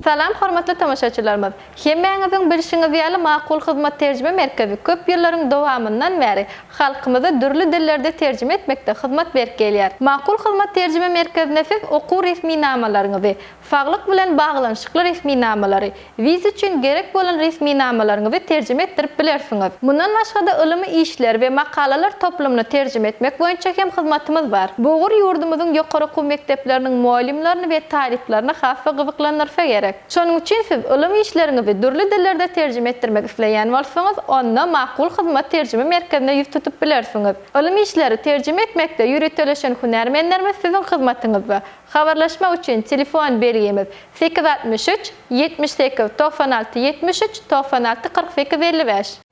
Salam hormatly tomaşaçylarymyz! Hemmäňiziň bilşiňiz ýaly Makul Hyzmat Terjime Merkezi köp ýyllaryň dowamyndan bäri halkymyza dürli dillerde terjime etmekde hyzmat berip gelýär. Makul Hyzmat Terjime Merkezinde siz okuw resminamalaryňyzy, saglyk bilen baglanyşykly resminamalary, Wiza üçin gerek bolan resminamalaryňyzy terjime etdirip bilersiňiz. Mundan başga-da ylymy işler we makalalar toplumyny terjime etmek boýunça hem hyzmatymyz bar. Bu ugur ýurdumyzyň ýokary okuw mekdepleriniň mugallymlaryny we talyplaryny has-da gyzyklandyrsa gerek. Şonuň üçin siz ylym işleriňizi dürli dillerde terjime etdirmek isleýän bolsaňyz, onda Makul Hyzmat terjime merkezine ýüz tutup bilersiňiz. Ylym işleri terjime etmekde ýöriteleşen hünärmenlerimiz siziň hyzmatyňyzda. Habarlaşmak üçin telefon belgimiz, 863 78 96 73 96 48 55.